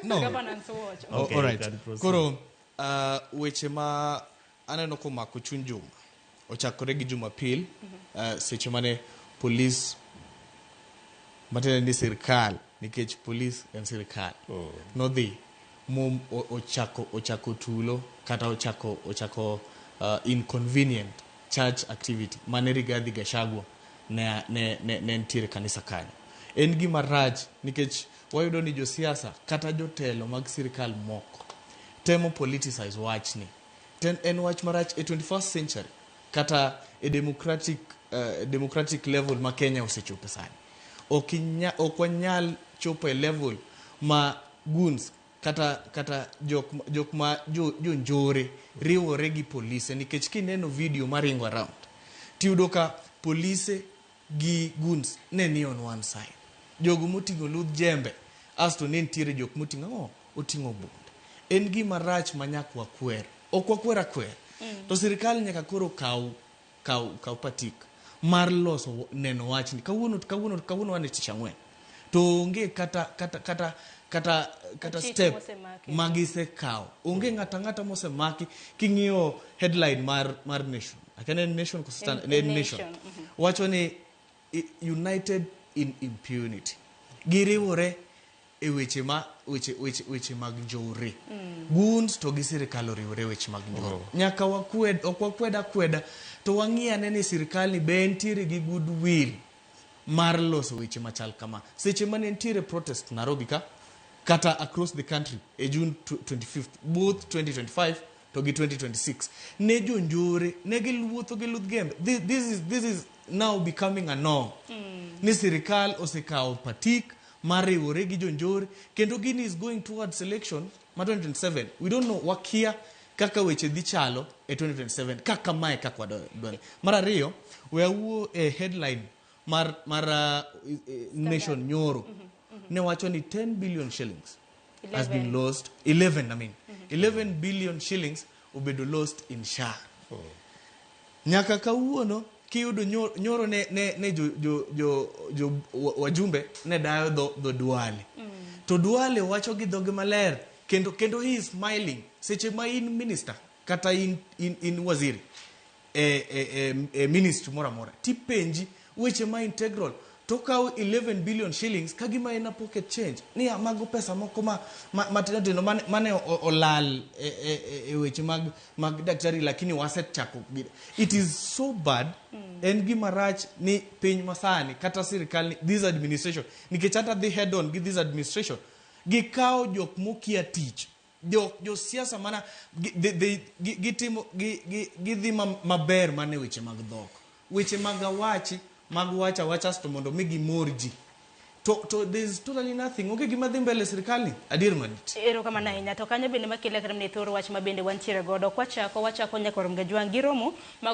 No. Governance watch. Okay, All right. you can proceed. Koro weche ma aneno komako chuny juma ochakore gi Jumapil, seche mane polis, matiende ni sirkal, nikech polis en sirkal, nodhi mo ochako tulo kata ochako inconvenient church activity mane Rigathi Gachagua ne nitiere kanisa kanyo. En gima rach nikech wayudo ni josiasa kata jotelo mag sirkal moko temo politicize wachni. Ten, en wach marach e 21st century kata e democratic level ma Kenya osechope sani. Ok wanyal chopo e level ma goons kata jok ma jonjore riwore gi polise, nikech kineno video maringo around tiyudo ka polise gi goons ne ni on one side, jogo moting'o ludh jembe, asto ne nitiere jok moting'o ang'o, oting'o bunde. En gima rach ma nyaka wakwer. Ok wakwer akwer to sirikal nyaka koro kaw patik mar loso neno wachni. Kawuono wan e tich ang'wen to onge kata Chik step mosemaki. Magisekawo. Onge ng'ato ang'ata mosemaki. King'iyo headline mar Nation, akia ne en Nation koso En ne en Nation, Nation, wacho ni united in impunity, giriwore e weche ma weche weche weche mag njore. Goons to gi sirikal oriwore e weche mag njore. Nyaka wakwed. Ok wakwed akweda to wang'i ane ni sirikal ni be entiere gi goodwill mar loso weche machal kama. Seche mane nitiere protest Nairobi ka kata across the country e June 25th, both 2025 to gi 2026, ne jonjore ne giwuotho gi ludh gembe. This is now becoming a norm ni sirikal osekawo patik mar riwore gi jonjore, kendo gini is going towards election ma 2027. We don't know, wakia kaka weche dhi chalo e 2027 kaka mae kaka wadwani. Mar ariyo, we awuo e headline mar Nation nyoro ne wacho ni 10 billion shillings has been 11. lost, 11, I mean 11 billion shillings obedo lost in SHA. Nyaka kawuono kiyudo nyoro ne jo wajumbe ne dayo dho Duale to Duale wacho gi dhoge maler kendo he is smiling. Seche ma in minister kata in waziri e ministry moro amora tipenji weche ma integral to kawo 11 billion shillings ka gima en a pocket change niya mago pesa moko ma matindo tindo mane olal e weche mag daktari, lakini wasechako it is so bad. En gima rach ni piny masani kata sirikal ni this administration, nikech hata dhi head on gi this administration, gikawo jok mokia tich, jo josiasa mana gitimo gidhi maber mana e weche mag dhok, weche mag awachi mag wacho awacha asto mondo mi gimor ji to there is totally nothing. Onge gima dhi mbele e sirikal ni adier malit. Erokamano ahinya. To kanyo bende makele kata mana e thor wach ma bende wantiere godo kwachako wachako nyaka Romgajwang' gi romo mag